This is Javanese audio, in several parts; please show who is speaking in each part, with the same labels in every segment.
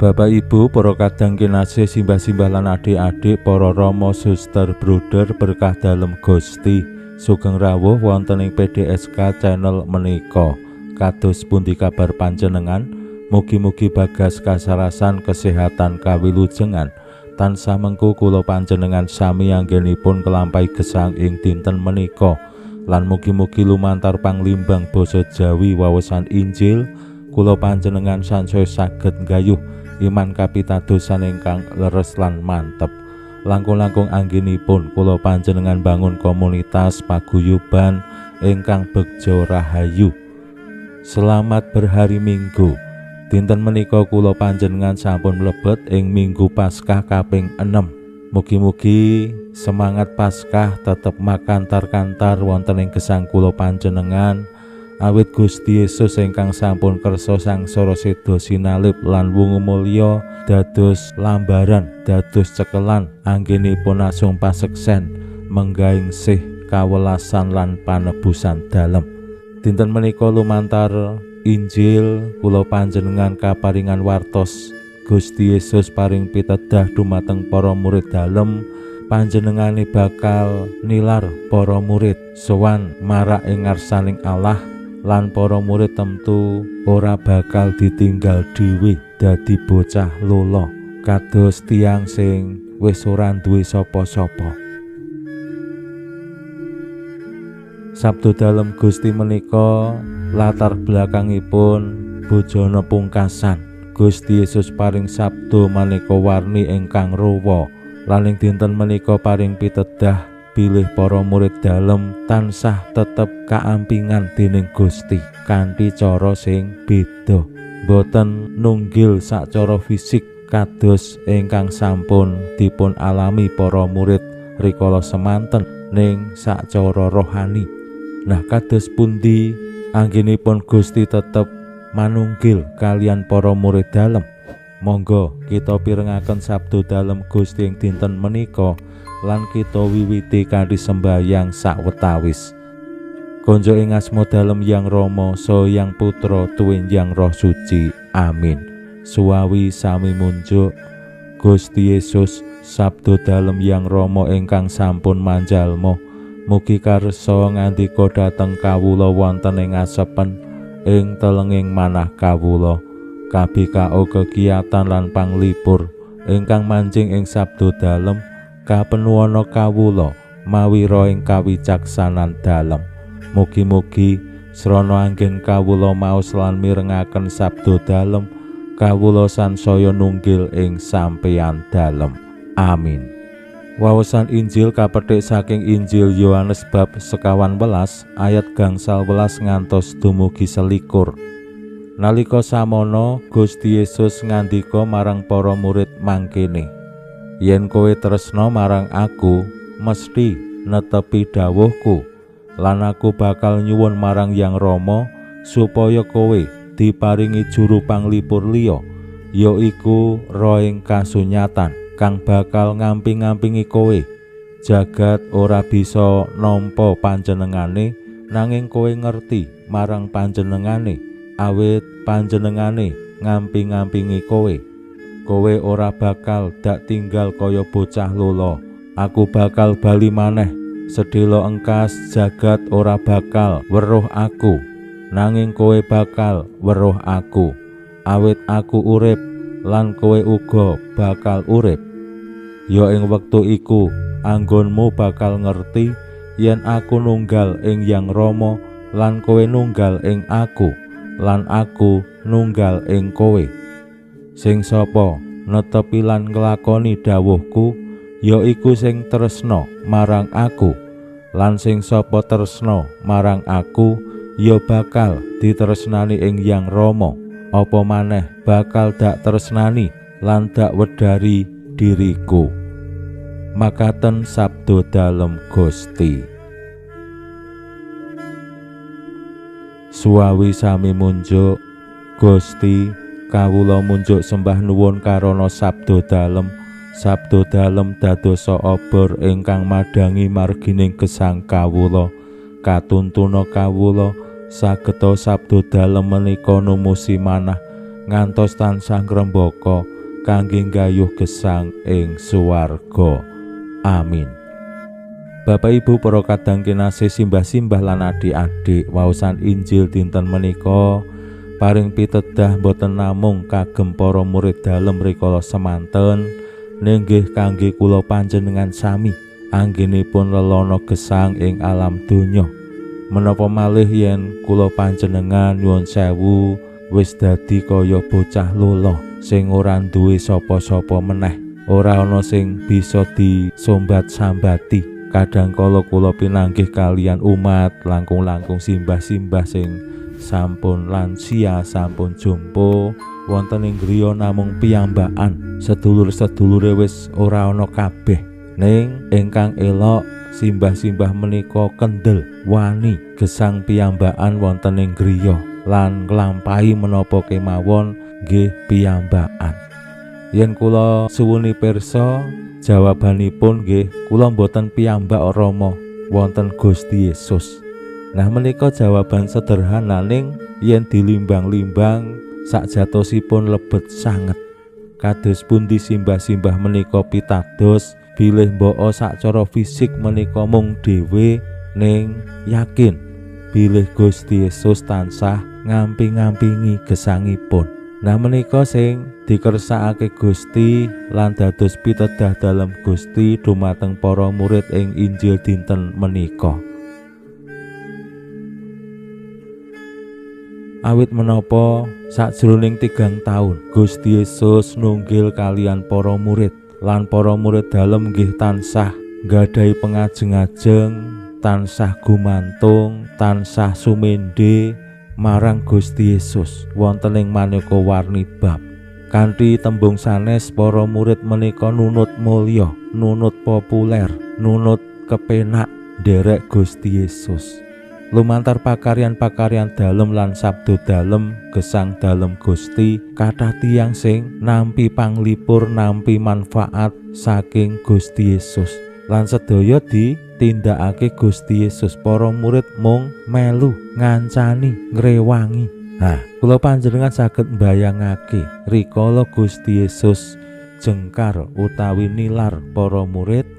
Speaker 1: Bapak Ibu, para kadang kinasih, simbah-simbah lan adik-adik, para rama, suster, bruder, berkah dalem Gusti, sugeng rawuh wonten ing PDSK channel menika. Kados pundi kabar panjenengan? Mugi-mugi bagas kasarasan kesehatan kawilujengan. Tansah mengku kula panjenengan sami anggenipun kelampahi gesang ing dinten menika. Lan mugi-mugi lumantar panglimbang basa Jawi wawasan Injil kula panjenengan sansaya saged nggayuh iman kapitadosan ingkang leres lan mantep. Langkung-langkung anggenipun kula panjenengan bangun komunitas paguyuban ingkang begja rahayu. Selamat berhari Minggu. Dinten menika kula panjenengan sampun mlebet ing Minggu Paskah kaping 6. Mugi-mugi semangat Paskah tetep makantar-kantar wonten ing gesang kula panjenengan. Awit Gusti Yesus ingkang sampun kersa sangsara seda sinalib lan wungu mulya dados lambaran, dados cekelan anggenipun asung paseksen menggahing sih kawelasan lan panebusan dalem. Dinten menika lumantar Injil kula panjenengan kaparingan wartos Gusti Yesus paring pitedah dumateng para murid dalem. Panjenengane bakal nilar para murid sowan marak ing ngarsaning Allah lan para murid tentu ora bakal ditinggal dhewe dadi bocah lolo kados tiyang sing wis ora duwe sapa-sapa. Sabdo dalem Gusti menika latar belakangipun bojone pungkasan. Gusti Yesus paring sabdo maneka warni ingkang ruwa lan ing dinten menika paring pitedah bilih para murid dalem tansah tetep kaampingan dening Gusti kanthi cara sing beda, boten nunggil sacara fisik kados ingkang sampun dipun alami para murid rikala semanten, ning sacara rohani. Nah, kados pundi anggenipun Gusti tetep manunggil kalian para murid dalem? Monggo kita pirengaken sabdo dalem Gusti ing dinten menika lan kita wiwiti kanthi sembahyang sawetawis. Konjo ing asma dalem Yang Rama, saha Yang Putra, tuwin Yang Roh Suci. Amin. Suwawi sami munjuk Gusti Yesus, sabdo dalem Yang Rama ingkang sampun manjalma, mugi karsa ngandika dhateng kawula wonten ing asepen ing telenging manah kawula. KBKO kegiatan lan panglipur ingkang manjing ing sabdo dalem kapenuwana kawula mawira ing kawicaksanan dalem. Mugi-mugi srana anggen kawula maos lan mirengaken sabdo dalem, kawula sansaya nunggil ing sampeyan dalem. Amin. Wawasan Injil kapethik saking Injil Yohanes bab 21 ayat 18 ngantos dumugi 21. Nalika samono Gusti Yesus ngandika marang para murid mangkene, yen kowe tresna marang aku, mesti netepi dawuhku, lan aku bakal nyuwun marang Yang Rama supaya kowe diparingi juru panglipur liya, yaiku Roh ing kasunyatan kang bakal ngamping-ngampingi kowe. Jagat ora bisa nampa panjenengane, nanging kowe ngerti marang panjenengane, awit panjenengane ngamping-ngampingi kowe. Kowe ora bakal dak tinggal kaya bocah lolo. Aku bakal bali maneh. Sedhela engkas jagat ora bakal weruh aku, nanging kowe bakal weruh aku. Awit aku urip lan kowe uga bakal urip. Ya ing wektu iku anggonmu bakal ngerti yen aku nunggal ing Yang Rama lan kowe nunggal ing aku lan aku nunggal ing kowe. Sing sapa netepi lan nglakoni dawuhku yaiku sing tresna marang aku, lan sing sapa tresna marang aku ya bakal ditresnani ing Yang Rama, apa maneh bakal dak tresnani lan dak wedari diriku. Makaten sabdo dalem Gusti. Suwawi sami munjuk Gusti, kawula munjuk sembah nuwun karana sabdo dalem. Sabdo dalem dadosa obor ingkang madhangi margining gesang kawula. Katuntuna kawula sageta sabdo dalem menika numusi manah ngantos tansah ngrembaka kangge nggayuh gesang ing swarga. Amin. Bapak Ibu para kadang kinasih, simbah-simbah lan adik-adik, waosan Injil dinten menika paring pitedah boten namung kagem para murid dalem rikala semanten, ning nggih kangge kula panjenengan sami anggenipun lelana gesang ing alam donya. Menapa malih yen kula panjenengan nyuwun sewu wis dadi kaya bocah lolo sing ora duwe sapa-sapa meneh, ora ana sing bisa disombat-sambati. Kadang kala kula pinanggih kalian umat langkung-langkung simbah-simbah sing sampun lansia, sampun jompo wonten ing griya namung piyambakan, sedulur-sedulure wis ora ana kabeh. Ning ingkang elok simbah-simbah menika kendel, wani gesang piyambakan wonten ing griya lan nglampahi menapa kemawon nggih piyambakan. Yen kula suwuni pirsa, jawabanipun nggih kula mboten piyambak Rama, wonten Gusti Yesus. Nah menika jawaban sederhana, ning yen dilimbang-limbang sakjatosipun lebet sanget. Kados pundi simbah-simbah menika pitados bilih mbaka sacara fisik menika mung dhewe, ning yakin bilih Gusti Yesus tansah ngamping-ngampingi gesangipun. Nah menika sing dikersakake Gusti lan dados pitedah dalem Gusti dumateng para murid ing Injil dinten menika. Awit menapa sakjroning 3 taun Gusti Yesus nunggil kalian para murid, lan para murid dalem nggih tansah nggadahi pengajeng-ajeng, tansah gumantung, tansah sumende marang Gusti Yesus wonten ing maneka warni bab. Kanthi tembung sanes para murid menika nunut mulya, nunut populer, nunut kepenak nderek Gusti Yesus. Lumantar pakaryan-pakaryan dalem lan sabdo dalem, gesang dalem Gusti, kathah tiyang sing nampi panglipur, nampi manfaat saking Gusti Yesus. Lan sedaya ditindakake Gusti Yesus. Para murid mung melu ngancani, ngrewangi. Nah, kula panjenengan saged mbayangake rikala Gusti Yesus jengkar utawi nilar para murid,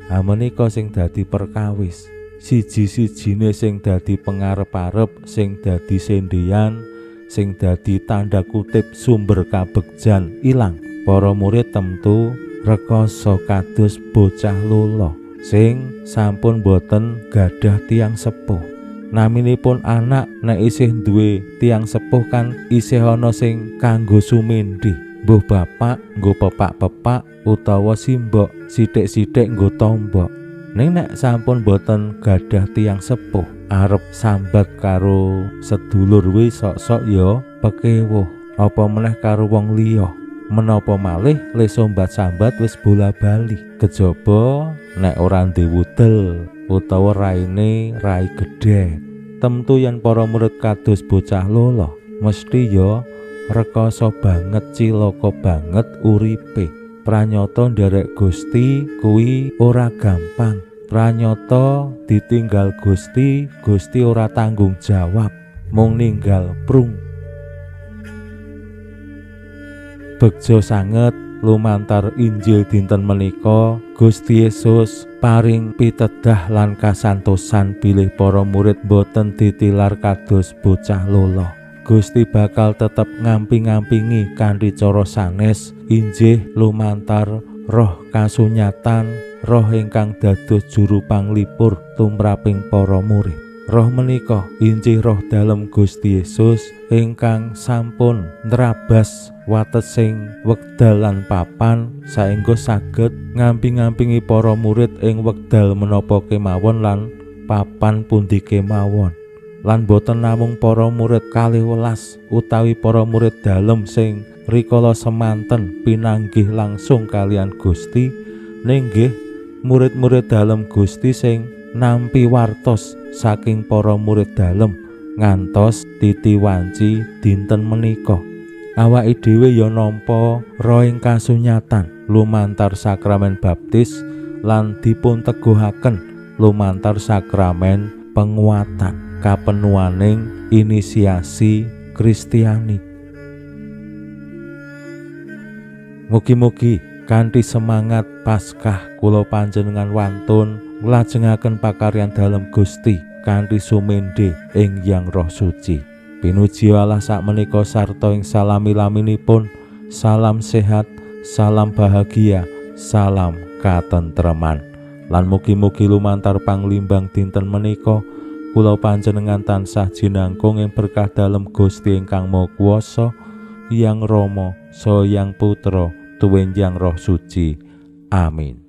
Speaker 1: ha menika sing dadi perkawis. Siji-sijine sing dadi pengarep-arep, sing dadi sendean, sing dadi tanda kutip sumber kabegjan ilang. Para murid tentu rekoso kados bocah lolo sing sampun boten gadah tiang sepuh. Naminipun anak nek isih duwe tiang sepuh kan isih ana sing kanggo sumendhi, mbuh bapak nggo pepak-pepak utawa simbok sithik-sithik nggo tombok. Ning nek sampun boten gadah tiang sepuh, arep sambat karo sedulur wi sok-sok ya pekewuh, apa meneh karo wong liya. Menapa malih le sombat-sambat wis bola-bali, kejaba nek ora ndiwudel utawa raine rai gedhe. Temtu yen para murid kados bocah lolo mesti ya rekoso banget, cilaka banget uripe. Pranyata nderek Gusti kuwi ora gampang. Pranyata ditinggal Gusti, Gusti ora tanggung jawab, mung ninggal prung. Begjo sanget lumantar Injil dinten menika Gusti Yesus paring pitedah lan kasantosan bilih para murid boten ditilar kados bocah lolo. Gusti bakal tetep ngamping-ngampingi kanthi cara sanes, injih lumantar roh kasunyatan, roh ingkang dados juru panglipur tumraping para murid. Roh menika injih roh dalem Gusti Yesus ingkang sampun nrabas watesing wekdal lan papan saengga saged ngamping-ngampingi para murid ing wekdal menapa kemawon lan papan pundi kemawon. Lan boten namung para murid 12 utawi para murid dalem sing rikala semanten pinanggih langsung kalian Gusti, ning nggih murid-murid dalem Gusti sing nampi wartos saking para murid dalem ngantos titi wanci dinten menika. Awake dhewe ya nampa rohing kasunyatan lumantar sakramen baptis lan dipun teguhaken lumantar sakramen penguatan kapenuaning inisiasi Kristiani. Mugi-mugi kanthi semangat Paskah kula panjenengan wantun nglajengaken pakaryan dalem Gusti kanthi sumende ing Hyang Roh Suci. Pinuji Allah sakmenika sarta ing salami-laminipun. Salam sehat, salam bahagia, salam katentreman. Lan mugi-mugi lumantar panglimbang dinten menika kula panjenengan tansah jinangkung ing berkah dalem Gusti ingkang Maha Kuwasa, Hyang Rama, Saha Hyang Putra, tuwin Hyang Roh Suci. Amin.